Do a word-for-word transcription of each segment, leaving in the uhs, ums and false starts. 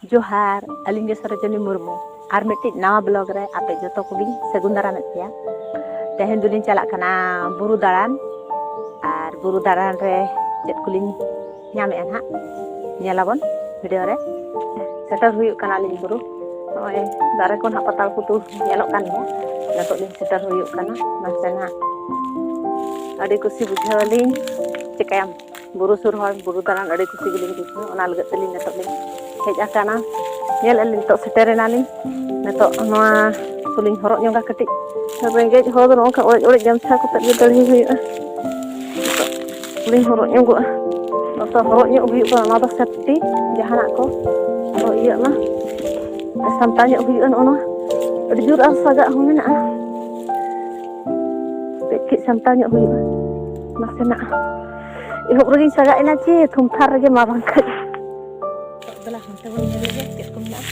ᱡᱚᱦᱟᱨ, ᱟᱹᱞᱤᱧ ᱜᱮ ᱥᱚᱨᱳᱡᱤᱱᱤ ᱢᱩᱨᱢᱩ᱾ ᱟᱨ ᱢᱤᱫᱴᱤᱡ ᱱᱟᱣᱟ ᱵᱞᱚᱜ ᱨᱮ ᱟᱯᱮ ᱡᱚᱛᱚ ᱠᱚᱜᱮᱧ ᱥᱟᱹᱜᱩᱱ ᱫᱟᱨᱟᱢᱮᱫ ᱯᱮᱭᱟ᱾ ᱛᱮᱦᱮᱧ ᱫᱚᱞᱤᱧ ᱪᱟᱞᱟᱜ ᱠᱟᱱᱟ ᱵᱩᱨᱩ ᱫᱟᱬᱟᱱ᱾ ᱟᱨ ᱵᱩᱨᱩ ᱫᱟᱬᱟᱱ ᱨᱮ ᱪᱮᱫ ᱠᱚᱞᱤᱧ ᱧᱟᱢᱮᱫᱼᱟ ᱱᱟᱦᱟᱜ, ᱧᱮᱞᱟᱵᱚᱱ ᱵᱷᱤᱰᱤᱭᱳ ᱨᱮ᱾ ᱥᱮᱴᱮᱨ ᱦᱩᱭᱩᱜ ᱠᱟᱱᱟᱞᱤᱧ ᱵᱩᱨᱩ᱾ ᱱᱚᱜᱼᱚᱭ ᱫᱟᱨᱮ ᱠᱚ ᱱᱟᱦᱟᱜ ᱯᱟᱛᱟᱞ ᱠᱚ ᱧᱮᱞᱚᱜ ᱠᱟᱱ ᱜᱮᱭᱟ᱾ ᱱᱤᱛᱚᱜ ᱞᱤᱧ ᱥᱮᱴᱮᱨ ᱦᱩᱭᱩᱜ ᱠᱟᱱᱟ ᱱᱟᱥᱮᱱᱟᱜ᱾ ᱟᱹᱰᱤ ᱠᱩᱥᱤ ᱵᱩᱡᱷᱟᱹᱣ ᱟᱹᱞᱤᱧ, ᱪᱤᱠᱟᱹᱭᱟᱢ? ᱵᱩᱨᱩ ᱥᱩᱨ ᱦᱚᱲ ᱵᱩᱨᱩ ᱫᱟᱬᱟᱱ ᱟᱹᱰᱤ ᱠᱩᱥᱤ ᱜᱮᱞᱤᱧ ᱵᱩᱡᱷᱟᱹᱣᱟ᱾ ᱚᱱᱟ ᱞᱟᱹᱜᱤᱫ ᱛᱮᱞᱤᱧ ᱱᱤᱛᱚᱜ ᱞᱤᱧ ᱦᱮᱡ ᱟᱠᱟᱱᱟ᱾ ᱧᱮᱞ ᱟᱹᱞᱤᱧ ᱱᱤᱛᱚᱜ ᱥᱮᱴᱮᱨ ᱮᱱᱟᱞᱤᱧ᱾ ᱱᱤᱛᱚᱜ ᱱᱚᱣᱟ ᱠᱚᱞᱤᱧ ᱦᱚᱨᱚᱜ ᱧᱚᱜᱟ ᱠᱟᱹᱴᱤᱡ᱾ ᱨᱮᱸᱜᱮᱡ ᱦᱚᱲ ᱫᱚ ᱱᱚᱜᱼᱚ ᱱᱚᱝᱠᱟ ᱚᱲᱮᱡ ᱚᱲᱮᱡ ᱜᱟᱢᱪᱷᱟ ᱠᱚᱛᱮ ᱜᱮ ᱫᱟᱹᱲᱦᱤ ᱦᱩᱭᱩᱜᱼᱟ᱾ ᱱᱤᱛᱚᱜ ᱞᱤᱧ ᱦᱚᱨᱚᱜ ᱧᱚᱜᱚᱜᱼᱟ᱾ ᱱᱚᱛᱮ ᱦᱚᱨᱚᱜ ᱧᱚᱜ ᱦᱩᱭᱩᱜ ᱠᱟᱱᱟ, ᱚᱱᱟ ᱫᱚ ᱥᱮᱯᱴᱤ ᱡᱟᱦᱟᱱᱟᱜ ᱠᱚ ᱟᱞᱚ ᱤᱭᱟᱹᱜ ᱢᱟ᱾ ᱥᱟᱢᱴᱟᱣ ᱧᱚᱜ ᱦᱩᱭᱩᱜᱼᱟ ᱱᱚᱜᱼᱚ ᱱᱚᱣᱟ᱾ ᱟᱹᱰᱤ ᱡᱳᱨ ᱟᱨ ᱥᱟᱜᱟᱜ ᱦᱚᱸ ᱢᱮᱱᱟᱜᱼᱟ᱾ ᱠᱟᱹᱡ ᱠᱟᱹᱡ ᱥᱟᱢᱴᱟᱣ ᱧᱚᱜ ᱦᱩᱭᱩᱜᱼᱟ ᱱᱟᱥᱮᱱᱟᱜ᱾ ᱮᱦᱚᱵ ᱨᱮᱜᱮᱧ ᱥᱟᱜᱟᱜ ᱮᱱᱟ ᱪᱮ ᱛᱷᱩᱢ ᱛᱷᱟᱨ ᱨᱮᱜᱮ ᱢᱟ ᱵᱟᱝᱠᱷᱟᱡ᱾ ᱫᱮᱞᱟ ᱦᱟᱱᱛᱮ ᱵᱚᱱ ᱧᱮᱞ ᱞᱮᱜᱮ ᱪᱮᱫ ᱠᱚ ᱢᱮᱱᱟᱜᱼᱟ᱾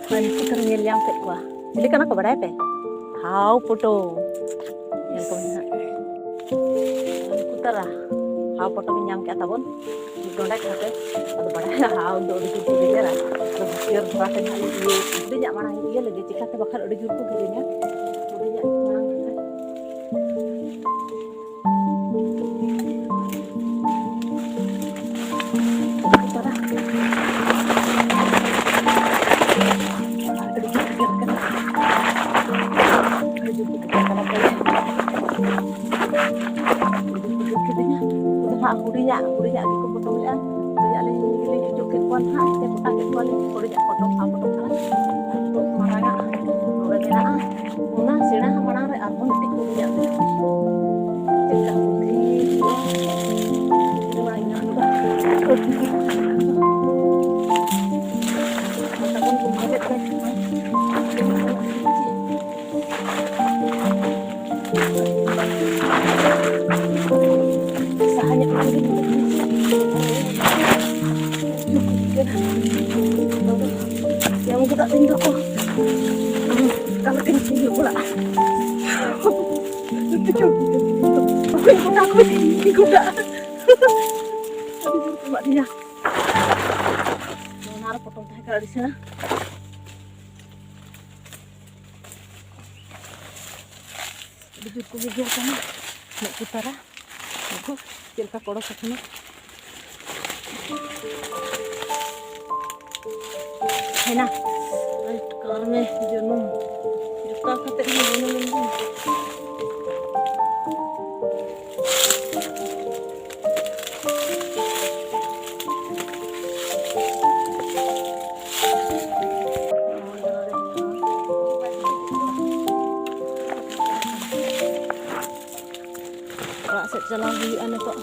ᱦᱳᱭ, ᱱᱩᱠᱩ ᱛᱟᱨᱟ ᱧᱮᱞ ᱧᱟᱢ ᱠᱮᱫ ᱠᱚᱣᱟ᱾ ᱪᱤᱞᱤ ᱠᱟᱱᱟ ᱠᱚ ᱵᱟᱲᱟᱭ ᱯᱮ? ᱦᱟᱣ ᱯᱚᱴᱚᱢ᱾ ᱧᱮᱞ ᱠᱚᱢ ᱱᱟᱦᱟᱜ᱾ ᱱᱩᱠᱩ ᱛᱟᱨᱟ ᱦᱟᱣ ᱯᱚᱴᱚᱢ ᱤᱧ ᱧᱟᱢ ᱠᱮᱫᱼᱟ ᱛᱟᱵᱚᱱ᱾ ᱢᱤᱫ ᱰᱚᱸᱰᱮᱠ ᱠᱟᱛᱮ, ᱟᱫᱚ ᱵᱟᱲᱟᱭᱟ ᱦᱟᱣ ᱫᱚ ᱟᱹᱰᱤ ᱡᱳᱨ ᱠᱚ ᱜᱮᱜᱮᱨᱟ᱾ ᱟᱫᱚ ᱦᱩᱥᱭᱟᱹᱨ ᱫᱷᱟᱨᱟ ᱛᱮ ᱱᱟᱦᱟᱜ ᱤᱧ ᱤᱭᱟᱹ, ᱦᱩᱰᱤᱧᱟᱜ ᱢᱟᱲᱟᱝ ᱤᱧ ᱤᱭᱟᱹ ᱞᱮᱜᱮ, ᱪᱤᱠᱟᱹᱛᱮ ᱵᱟᱠᱷᱟᱱ ᱟᱹᱰᱤ ᱡᱳᱨ ᱠᱚ ᱜᱮᱜᱮᱨᱤᱧᱟ᱾ ᱦᱩᱰᱤᱧᱟᱜ ᱢᱟᱲᱟᱝ ᱨᱮ᱾ ᱦᱩᱰᱤᱧᱟᱜ, ᱦᱩᱰᱤᱧᱟᱜ ᱜᱮᱠᱚ ᱯᱚᱴᱚᱢ ᱞᱮᱫᱼᱟ᱾ ᱦᱩᱰᱤᱧᱟᱜ ᱞᱤᱧ, ᱞᱤᱧ ᱚᱪᱚᱜ ᱠᱮᱫ ᱠᱚᱣᱟ ᱱᱟᱦᱟᱜ, ᱥᱮ ᱜᱚᱴᱟ ᱠᱮᱫ ᱠᱚᱣᱟᱞᱤᱧ᱾ ᱦᱩᱰᱤᱧᱟᱜ ᱯᱚᱴᱚᱢ, ᱦᱟᱣ ᱯᱚᱴᱚᱢ ᱠᱟᱱᱟ᱾ ᱟᱨ ᱱᱤᱛᱚᱜ ᱢᱟᱨᱟᱝᱟᱜ ᱱᱚᱰᱮ ᱢᱮᱱᱟᱜᱼᱟ᱾ ᱚᱱᱟ ᱥᱮᱬᱟ ᱢᱟᱲᱟᱝ ᱨᱮ ᱟᱨᱦᱚᱸ ᱢᱤᱫᱴᱤᱡ ᱠᱚ ᱦᱩᱭᱩᱜᱼᱟ᱾ ᱪᱮᱫ ᱞᱮᱠᱟ ᱵᱩᱫᱽᱫᱷᱤ ᱦᱩᱭᱩᱜᱼᱟ? ᱵᱩᱫᱽᱫᱷᱤ ᱢᱟ ᱤᱧᱟᱹᱜ ᱫᱚ᱾ ᱛᱟᱵᱚᱱ ᱵᱚᱱ ᱧᱮᱞᱮᱫ ᱠᱟᱱ᱾ ᱥᱟᱦᱟ ᱧᱚᱜ ᱠᱟᱛᱮ ᱜᱮ ᱧᱟᱢ ᱜᱚᱫᱚᱜ ᱛᱤᱧ ᱫᱚᱠᱚ᱾ ᱚᱠᱟ ᱞᱮᱠᱟᱧ ᱛᱤᱸᱜᱩ ᱵᱟᱲᱟᱜᱼᱟ᱾ ᱚᱠᱚᱭ ᱜᱚᱴᱟ ᱠᱚ ᱜᱚᱴᱟ᱾ ᱟᱹᱰᱤ ᱡᱳᱨ ᱠᱚ ᱮᱢᱟᱜ ᱞᱤᱧᱟ᱾ ᱱᱚᱣᱟ ᱨᱮ ᱯᱚᱴᱚᱢ ᱛᱟᱦᱮᱸ ᱠᱟᱱᱟ ᱟᱹᱰᱤ ᱥᱮᱬᱟ᱾ ᱟᱹᱰᱤ ᱡᱳᱨ ᱠᱚ ᱜᱮᱜᱮᱨ ᱠᱟᱱᱟ᱾ ᱢᱮᱫ ᱠᱚ ᱛᱟᱨᱟ᱾ ᱱᱩᱠᱩ ᱪᱮᱫ ᱞᱮᱠᱟ ᱠᱚ ᱚᱰᱚᱠ ᱟᱠᱟᱱᱟ᱾ ᱦᱮᱱᱟ, ᱟᱴᱠᱟᱨ ᱢᱮ ᱡᱟᱹᱱᱩᱢ᱾ ᱡᱚᱴᱟᱣ ᱠᱟᱛᱮ ᱦᱚᱸ ᱡᱟᱹᱱᱩᱢ ᱮᱢ ᱫᱚ᱾ ᱚᱲᱟᱜ ᱥᱮᱫ ᱪᱟᱞᱟᱣ ᱦᱩᱭᱩᱜᱼᱟ ᱱᱤᱛᱚᱜ᱾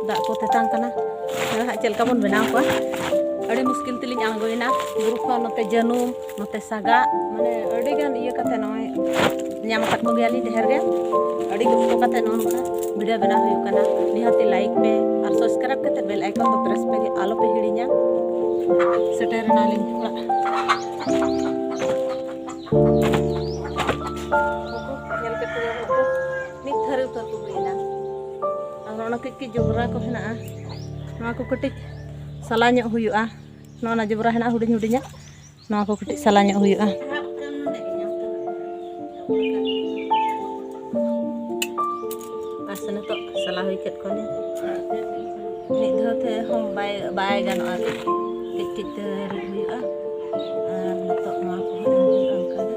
ᱫᱟᱜ ᱠᱚ ᱛᱮᱛᱟᱝ ᱠᱟᱱᱟ᱾ ᱧᱮᱞ ᱦᱟᱸᱜ ᱪᱮᱫ ᱞᱮᱠᱟ ᱵᱚᱱ ᱵᱮᱱᱟᱣ ᱠᱚᱣᱟ᱾ ᱟᱹᱰᱤ ᱢᱩᱥᱠᱤᱞ ᱛᱮᱞᱤᱧ ᱟᱬᱜᱚᱭᱮᱱᱟ ᱵᱩᱨᱩ ᱠᱷᱚᱱ ᱱᱚᱛᱮ ᱡᱟᱹᱱᱩᱢ, ᱱᱚᱛᱮ ᱥᱟᱜᱟᱜ, ᱢᱟᱱᱮ ᱟᱹᱰᱤ ᱜᱟᱱ ᱤᱭᱟᱹ ᱠᱟᱛᱮ ᱱᱚᱜᱼᱚᱭ ᱧᱟᱢ ᱟᱠᱟᱫ ᱠᱚᱜᱮᱭᱟᱞᱤᱧ ᱰᱷᱮᱨ ᱜᱮ᱾ ᱟᱹᱰᱤ ᱠᱚᱥᱴᱚ ᱠᱟᱛᱮ ᱱᱚᱜᱼᱚ ᱱᱚᱝᱠᱟ ᱵᱷᱤᱰᱤᱭᱳ ᱵᱮᱱᱟᱣ ᱦᱩᱭᱩᱜ ᱠᱟᱱᱟ᱾ ᱱᱤᱦᱟᱹᱛᱤ ᱞᱟᱭᱤᱠ ᱯᱮ ᱟᱨ ᱥᱟᱵᱥᱠᱨᱟᱭᱤᱵ ᱠᱟᱛᱮ ᱵᱮᱞ ᱟᱭᱠᱚᱱ ᱫᱚ ᱯᱨᱮᱥ ᱯᱮ, ᱟᱞᱚ ᱯᱮ ᱦᱤᱲᱤᱧᱟ᱾ ᱥᱮᱴᱮᱨ ᱮᱱᱟᱞᱤᱧ ᱚᱲᱟᱜ᱾ ᱧᱮᱞ ᱠᱮᱫ ᱠᱚᱣᱟ ᱠᱚ, ᱢᱤᱫ ᱫᱷᱟᱨᱮ ᱩᱛᱟᱹᱨ ᱠᱚ ᱦᱩᱭᱮᱱᱟ᱾ ᱟᱨ ᱚᱱᱟ ᱠᱟᱹᱡ ᱠᱟᱹᱡ ᱡᱚᱵᱽᱨᱟ ᱠᱚ ᱦᱮᱱᱟᱜᱼᱟ, ᱱᱚᱣᱟ ᱠᱚ ᱠᱟᱹᱴᱤᱡ ᱥᱟᱞᱟ ᱧᱚᱜ ᱦᱩᱭᱩᱜᱼᱟ᱾ ᱱᱚᱣᱟ ᱚᱱᱟ ᱡᱚᱵᱽᱨᱟ ᱦᱮᱱᱟᱜᱼᱟ ᱦᱩᱰᱤᱧ ᱦᱩᱰᱤᱧᱟᱜ, ᱱᱚᱣᱟ ᱠᱚ ᱠᱟᱹᱴᱤᱡ ᱥᱟᱞᱟ ᱧᱚᱜ ᱦᱩᱭᱩᱜᱼᱟ᱾ ᱟᱨ ᱥᱮ ᱱᱤᱛᱚᱜ ᱥᱟᱞᱟ ᱦᱩᱭ ᱠᱮᱫ ᱠᱚᱣᱟᱞᱮ᱾ ᱢᱤᱫ ᱫᱷᱟᱣ ᱛᱮ ᱦᱚᱸ ᱵᱟᱭ, ᱵᱟᱭ ᱜᱟᱱᱚᱜᱼᱟ, ᱠᱟᱹᱡ ᱠᱟᱹᱡ ᱛᱮ ᱨᱤᱫ ᱦᱩᱭᱩᱜᱼᱟ᱾ ᱟᱨ ᱱᱤᱛᱚᱜ ᱱᱚᱣᱟ ᱠᱚᱦᱚᱸ ᱮᱢ ᱦᱩᱭᱩᱜᱼᱟ ᱚᱱᱠᱟ ᱜᱮ,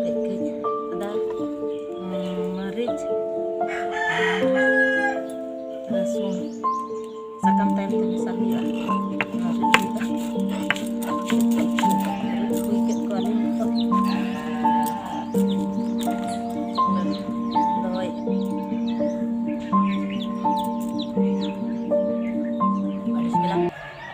ᱠᱟᱹᱡ ᱠᱟᱹᱡ ᱟᱫᱟ, ᱢᱟᱹᱨᱤᱪ, ᱟᱨ ᱨᱟᱹᱥᱩᱱ ᱥᱟᱠᱟᱢ ᱛᱟᱭᱚᱢ ᱛᱮ ᱢᱮᱥᱟ ᱦᱩᱭᱩᱜᱼᱟ᱾ ᱱᱚᱣᱟ ᱨᱤᱫ ᱦᱩᱭᱩᱜᱼᱟ᱾